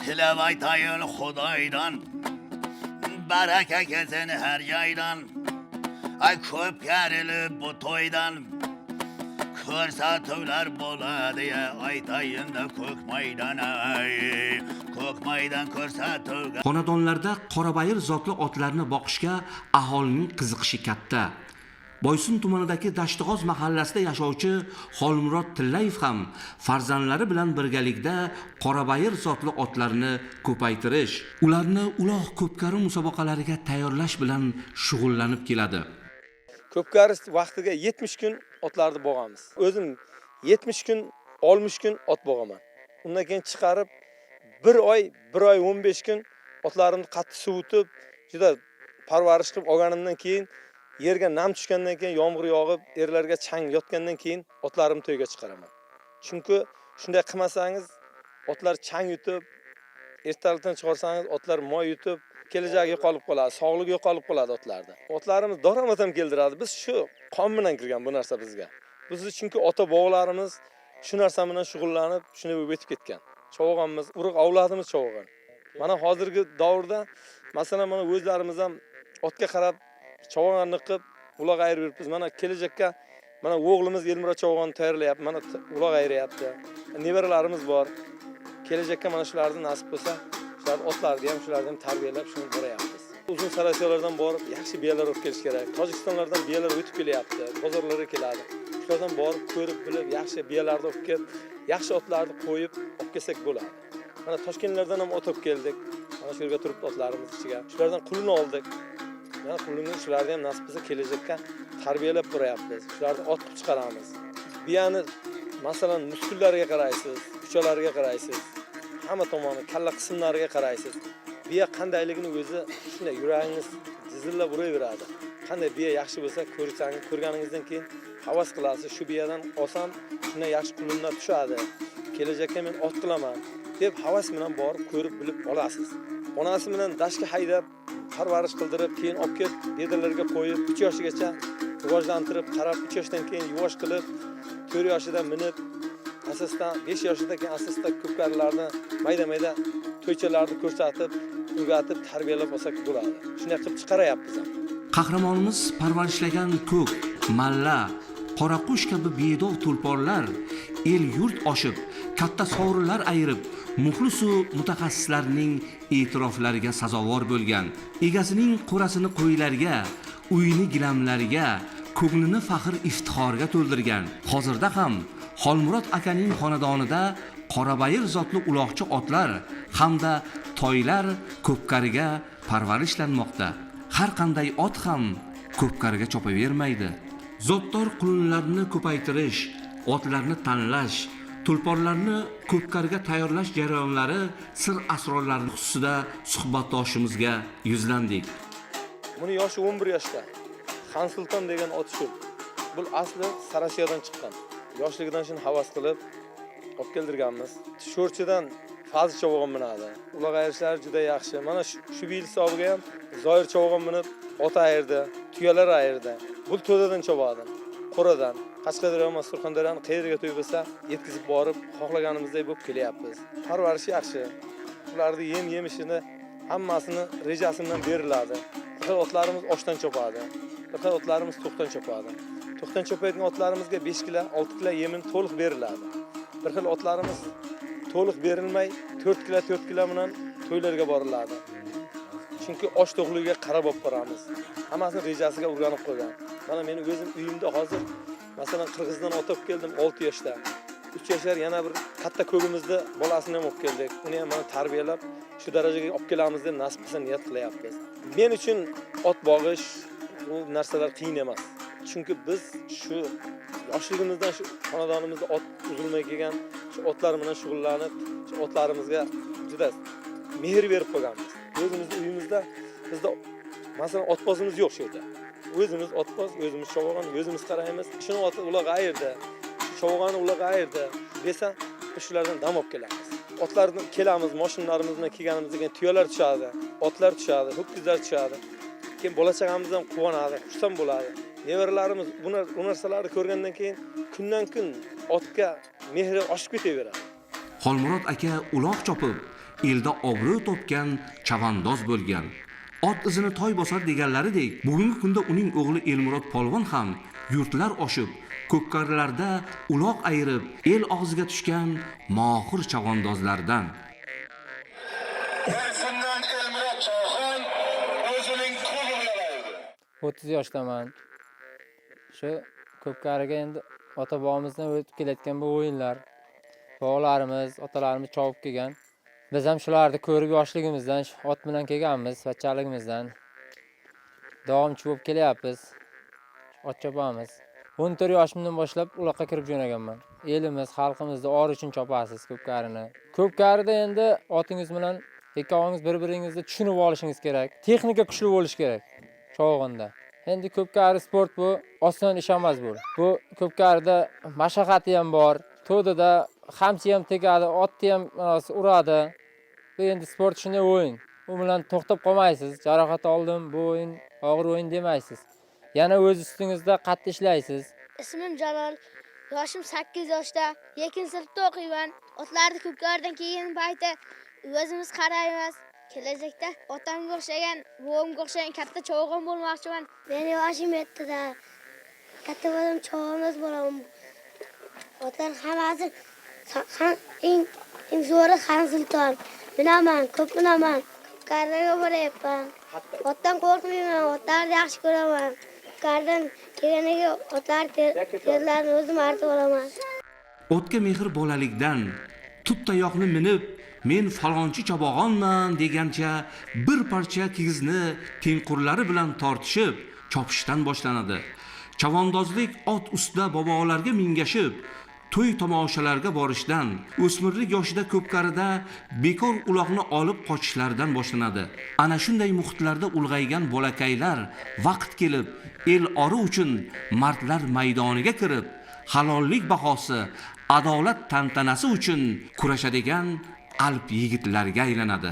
Tilab aytayin Xudoydan, baraka kelsin har joydan. Ay, ko'p kerilib bu to'ydan ko'rsatuvlar bo'ladi, aytayin-da ko'k maydon, ay, ko'k maydon ko'rsatuvga. Xonadonlarda qorabayir zotli otlarni boqishga aholining qiziqishi katta. Boysun tumanidagi Dashtig'oz mahallasida yashovchi Xolmurod Tillayev ham farzandlari bilan birgalikda qorabayir zotli otlarni ko'paytirish, ularni uloq ko'pkari musobaqalariga tayyorlash bilan shug'ullanib keladi. Ko'pkari vaqtiga 70 kun otlarni boqamiz. O'zim 70 kun, 60 kun ot boqaman. Undan keyin chiqarib 1 oy, 1 oy 15 kun otlarimni qattiq suvutib, juda parvarish qilib olganimdan keyin, yerga nam tushgandan keyin, yomg'ir yog'ib, yerlarga chang yotgandan keyin otlarimni to'yga chiqaraman. Chunki shunday qilmasangiz, otlar chang yutib, ertalikdan chiqarsangiz, otlar moy yutib, kelajagi yo'qolib qoladi, sog'ligi yo'qolib qoladi otlarda. Otlarimiz daromad ham keltiradi. Biz shu qon bilan kirgan bu narsa bizga. Bizni chunki ota bobolarimiz shu narsa bilan shug'ullanib, shuni bo'lib o'tib ketgan. Chovg'anmiz, urug' avlodimiz chovg'an. Mana hozirgi davrda, masalan, mana o'zlarimiz ham otga qarab chovg'anni qilib, uloq ayirib yuribmiz. Mana kelajakka mana o'g'limiz Elmurod chovg'onni tayyorlayapti, mana uloq ayiryapti. Nevaralarimiz bor. Kelajakka mana shularni nasib bo'lsa, shular otlarni ham, shularni ham tarbiyalab shuni boryapmiz. Uzun saratsiyalardan borib yaxshi biyalar olib kelish kerak. Tojikistonlardan biyalar o'tib kelyapti, bozorlarga keladi. Shulardan borib ko'rib bilib, yaxshi biyalarni olib kelib, yaxshi otlarni qo'yib olib kelsak bo'ladi. Mana Toshkentlardan ham ot olib keldik. Mana shu yerga turibdi otlarimiz ichiga. Shulardan qulun oldik. Mana qulunni, shularni ham nasib bo'lsa kelajakka tarbiyalab boryapmiz. Shularni ot qilib chiqaramiz. Biyani, masalan, muskullariga qaraysiz, uchalariga qaraysiz, hamma tomoni, kalla qismlariga qaraysiz. Biya qandayligini o'zi shunday yuragingiz jizillab uraveradi. Qanday biya yaxshi bo'lsa, ko'rsangiz, ko'rganingizdan keyin havas qilasiz. Shu biyadan olsam, shunday yaxshi qulunlar tushadi. Kelajakka men ot qilaman deb havas bilan borib ko'rib bilib olasiz. Onasi bilan dashtga haydab, parvarish qildirib, keyin olib kelib bedalarga qo'yib, 3 yoshigacha rivojlantirib, qarab, 3 yoshdan keyin yuvosh qilib, 4 yoshida minib, asosdan 5 yoshida keyin asosda ko'pkarilarni, mayda-mayda to'ychalarni ko'rsatib, o'rgatib, tarbiyalab olsak bo'ladi. Shunday qilib chiqaryapmiz ham. Qahramonimiz parvarishlagan ko'k, malla, qoraqush kabi bedov tulporlar el yurt oshib, katta sovrinlar ayirib, muxlisu mutaxassislarning e'tiroflariga sazovor bo'lgan. Egasining qo'rasini qo'ylarga, uyini gilamlarga, ko'nglini faxr iftixorga to'ldirgan. Hozirda ham Xolmurod akaning xonadonida qorabayir zotli uloqchi otlar hamda toylar ko'pkariga parvarishlanmoqda. Har qanday ot ham ko'pkariga chopavermaydi. Zotdor qulunlarni ko'paytirish, otlarni tanlash, tulporlarni ko'pkariga tayyorlash jarayonlari sir asrorlari xususida suhbatdoshimizga yuzlandik. Buni yoshi 11 yoshda. Xan Sulton degan ot shu. Bu asli Sarasiyadan chiqqan. Yoshligidan shuni havas qilib olib keldirganmiz. Sho'rchidan Fazil chovg'on minadi. Uloq ayirishlari juda yaxshi. Mana shu yil hisobiga ham Zoir chovg'on minib ot ayirdi, tuyalar ayirdi. Bu to'dadan chovadi. Qo'radan. Qashqadaryo emas, Surxondaryoni qayerga to'y bo'lsa, yetkazib borib, xohlaganimizdek bo'lib kelyapmiz. Parvarishi yaxshi. Ularni yem yemishini hammasini rejasi bilan beriladi. Bir xil otlarimiz oshdan chopadi. Bir xil otlarimiz to'qdan chopadi. To'qdan chopayotgan otlarimizga 5 kilo, 6 kilo yemin to'liq beriladi. Bir xil otlarimiz to'liq berilmay 4 kilo, 4 kilo bilan to'ylarga boriladi. Chunki osh to'qligiga qarab olib boramiz. Hammasini rejasiga o'rganib qo'ygan. Mana meni o'zim uyimda hozir, masalan, Qirg'izdan ot olib keldim 6 yoshda. 3 yashar yana bir katta ko'gimizni bolasini ham olib keldik. Uni ham mana tarbiyalab shu darajaga olib kelamiz deb nasib qilsa niyat qilyapmiz. Men uchun ot bog'ish bu narsalar qiyin emas. Chunki biz shu yoshligimizdan shu xonadonimizda ot uzilmay kelgan, shu otlar bilan shug'ullanib, shu otlarimizga juda mehr berib qo'yganmiz. O'zimizni uyimizda bizda, masalan, otbozimiz yo'q shu yerda. O'zimiz otboz, o'zimiz chovg'on, o'zimiz qaraymiz. Shuni oti uloq ayirdi, shu chovg'onni uloq ayirdi desa, biz shulardan dam olib kelamiz. Otlarni kelamiz, mashinalarimiz bilan kelganimizdan keyin tuyalar tushadi, otlar tushadi, ho'kizlar tushadi. Keyin bola chaqamiz ham quvonadi, xursand bo'ladi. Nevaralarimiz bu narsalarni ko'rgandan keyin kundan kun otga mehri oshib ketaveradi. Xolmurod aka uloq chopib, elda obro' topgan chavandoz bo'lgan. Ot izini toy bosar deganlaridek, bugungi kunda uning o'g'li Elmurod polvon ham yurtlar oshib, ko'pkarilarda uloq ayirib, el og'ziga tushgan mohir chavandozlardan. Boysundan Elmurod Chog'on o'zining klubi bilan ayirdi. 30 yoshdaman. Shu ko'pkariga endi ota bobomizdan o'tib kelayotgan bu o'yinlar. Bobolarimiz, otalarimiz chopib kelgan. Biz ham shularni ko'rib yoshligimizdan shu ot bilan kelganmiz, bachaligimizdan. Davomchi bo'lib kelyapmiz. Ot chopamiz. 14 yoshimdan boshlab uloqqa kirib jo'naganman. Elimiz, xalqimizni or uchun chopasiz ko'pkarini. Ko'pkarida endi otingiz bilan ikkovingiz bir-biringizni tushunib olishingiz kerak. Texnika kuchli bo'lishi kerak chovg'inda. Endi ko'pkari sport bu oson ish emas bu. Bu ko'pkarida mashaqqati ham bor. To'dada qamchi ham tegadi, otni ham uradi. Bu endi sport shunday o'yin. U bilan to'xtab qolmaysiz. Jarohat oldim, bu o'yin og'ir o'yin demaysiz. Yana o'z ustingizda qattiq ishlaysiz. Ismim Jalol. Yoshim 8 yoshda. 2-sinfda o'qiyman. Otlarni ko'pkaridan kelgan payti o'zimiz qaraymiz. Kelajakda otamga o'xshagan, buvamga o'xshagan katta chovg'on bo'lmoqchiman. Meni yoshim 7-da. Katta bo'lsam chavondoz bo'laman. Otlar hammasi eng zo'ri Xan Sulton. Minaman, ko'p minaman. Ko'pkariga boryapman. Otdan qo'rqmayman, otlarni yaxshi ko'raman. Ko'pkaridan kelganiga otlar terlarini o'zim artib olaman. Otga mehr bolalikdan, tut tayoqni minib, men falonchi chobog'onman degancha bir parcha kigizni tengqurlari bilan tortishib, chopishdan boshlanadi. Chavandozlik ot ustida bobolarga mingashib, to'y tomoshalarga borishdan, o'smirlik yoshida ko'pkarida bekor uloqni olib qochishlaridan boshlanadi. Ana shunday muhitlarda ulg'aygan bolakaylar vaqt kelib, el ori uchun mardlar maydoniga kirib, halollik bahosi, adolat tantanasi uchun kurashadigan alp yigitlarga aylanadi.